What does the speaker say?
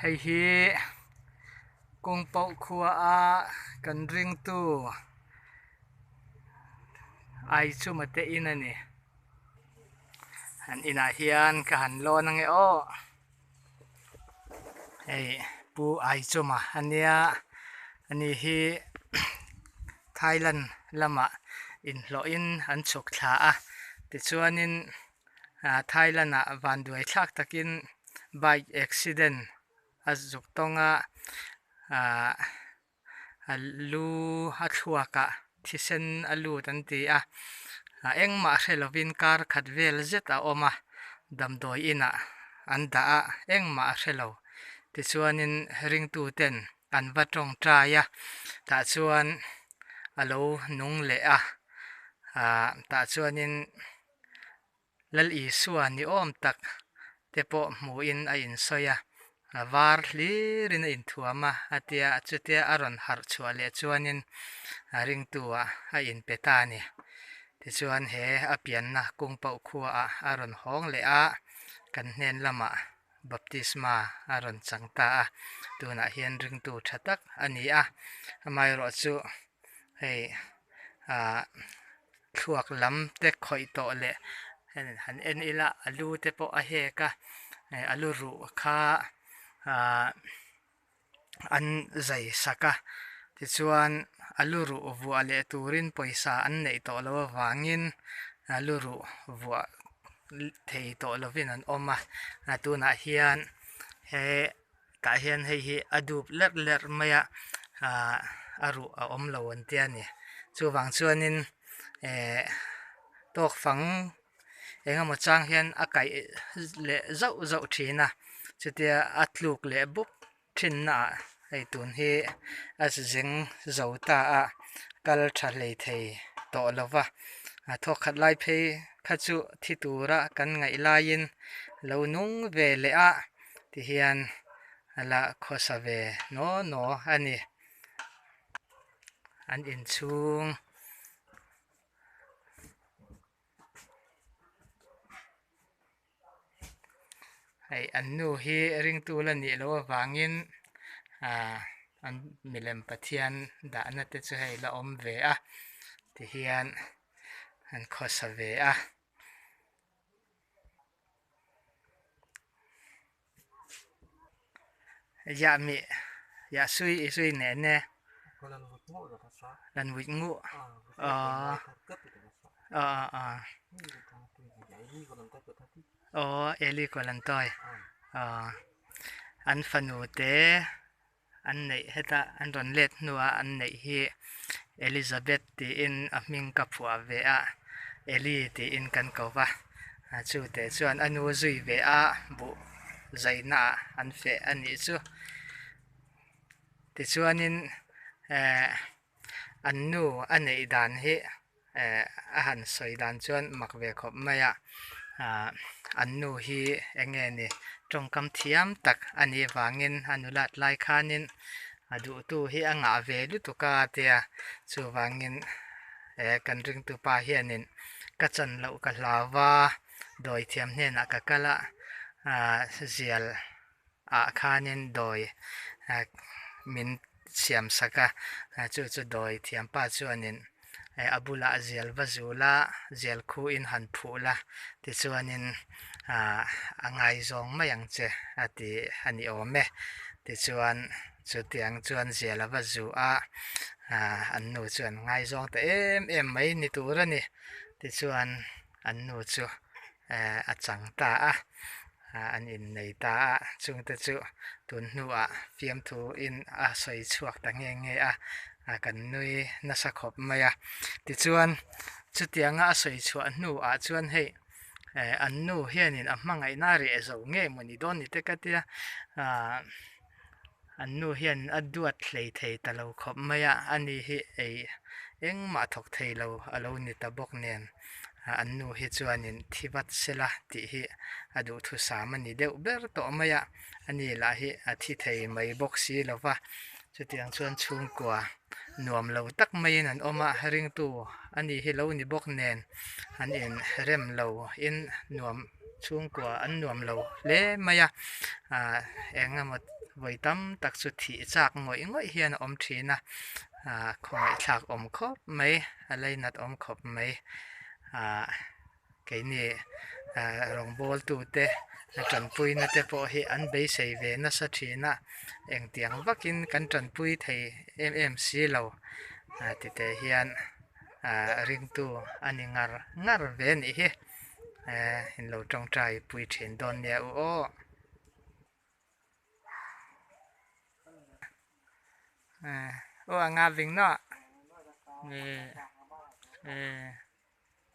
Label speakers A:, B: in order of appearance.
A: Hei hi kawngpauh khua a kan ringtu Aichuma te in a ni. An inah hian ka han lawn ange aw. Hei Pu Aichuma a nia ani hi Thailand lamah inhlawhin an chhuk thla a tichuanin ah Thailand ah vanduai thlak takin bike accident a zuk tawng a ah a lu a thluak ah thisen a lut an ti a ah engmah hre lovin kar khat vel zet a awm a damdawi inah an dah a engmah a hre lo tichuanin ringtu ten an va tawngtai a tah chuan a lo nung leh a ah tah chuanin. Lal Isua ni awm tak te pawh hmuhin a insawi a, a var hlirin a inthuam a, a tia chutia a rawn harh chhuah leh chuanin a ringtu ah a inpe ta a ni. Tichuan he a pianna kungpauh khuaah a rawn hawng leh a, kan hnen lamah baptisma a rawn chang ta a, tunah hian ringtu tha tak a ni a, amaherawhchu hei ah thluak lam te khawih tawh leh han en ila a lu te pawh a hek a a lu ruh kha ahh an zai sak a tichuan a lu ruh vuah leh turin pawisa an neih tawh loh avangin a lu ruh vuah thei tawh lovin an awm a tunah hian he tah hian hei hi a dup lerh lerh mai a ahh a ruh a awm lo an tia ni chuvang chuanin ehh tawk fang eng emaw chang hian a kaih leh zauh zauh thin a chutia a tluk leh bawk thin na ah hei tun hi a zeng zo ta a kal tha hlei thei tawh lo va a thawkkhat lai phei kha chu thi tura kan ngaih laiin lo nung ve leh a. Ti hian a la khawsa ve naw naw a ni. An inchhung hei an nu hi ringtu la nih loh avangin ah an milem pathian dahna te chu hei la awm ve a ti hian an khawsa ve a. Ya mi ya sui i sui ne ne lan wit ngu aw aw aw aw eli ko lan toi aw an fanu te an neih heta an rawn let hnuah an neih hi Elizabeth tiin a hming ka phuah ve a Eli tiin kan ko va chute chuan a nu zui ve a buh zaina ah an feh a nih chu tichuanin eh an nu a neih dan hi eh a han sawi dan chuan mak ve khawp mai a ah an nu hi eng nge ni tawngkam thiam tak a nih vangin a nulat lai khanin a duhtu hi a ngah ve lutuk a tia chuvangin eh kan ringtu pa hianin ka chan loh ka hlau va dawithiam hnenah ka kal a ah zial ah khanin dawi min siam sak a chu chu dawi thiam pa chuanin a bulah zial va zul a zial khuin han phuh la tichuanin ah a ngaizawng mai ang che a ti a ni awm e tichuan chutiang chuan zial a va zu a ah an nu chuan ngaizawng ta em em mai ni tur a ni tichuan an nu chu eh a chang ta a an innei ta a chungte chu tun hnuah fiamthu in a sawi chhuak ta nghe nghe a a kan nui nasa khawp mai a tichuan chutianga a sawi chhuah hnuah chuan hei eh an nu hianin a hmangaihna a reh zo nge mawni dawn ni te ka tia ah an nu hian a duat hlei thei ta lo khawp mai a ani hi ei engmah thawk thei lo a lo ni ta bawk nen an nu hi chuanin thi vat sela tih hi a duhthusam a ni deuh ber tawh mai a ani lah hi a thi thei mai bawk si lo va chutiang chuan chhungkua nuam lo tak maiin an awm a ringtu ani hi lo ni bawk nen an in rem lo in nuam chhungkua an nuam lo hle mai a ah eng emaw. Vawi tam tak chu thih chak ngawih ngawih hian a awm thin a, ah khawngaihthlak awm khawp mai, a lainat awm khawp mai. Ah keini ah rawngbawltu te tanpuina te pawh hi an beisei ve nasa thin a, engtiang vakin kan tanpui thei em em si lo ah titeh hian ah ringtu a ni ngar ngar ve a nih hi. Eh in lo tawngtai pui thin dawn nia u aw. Eh, ô nga vinh nó. Nè. Eh.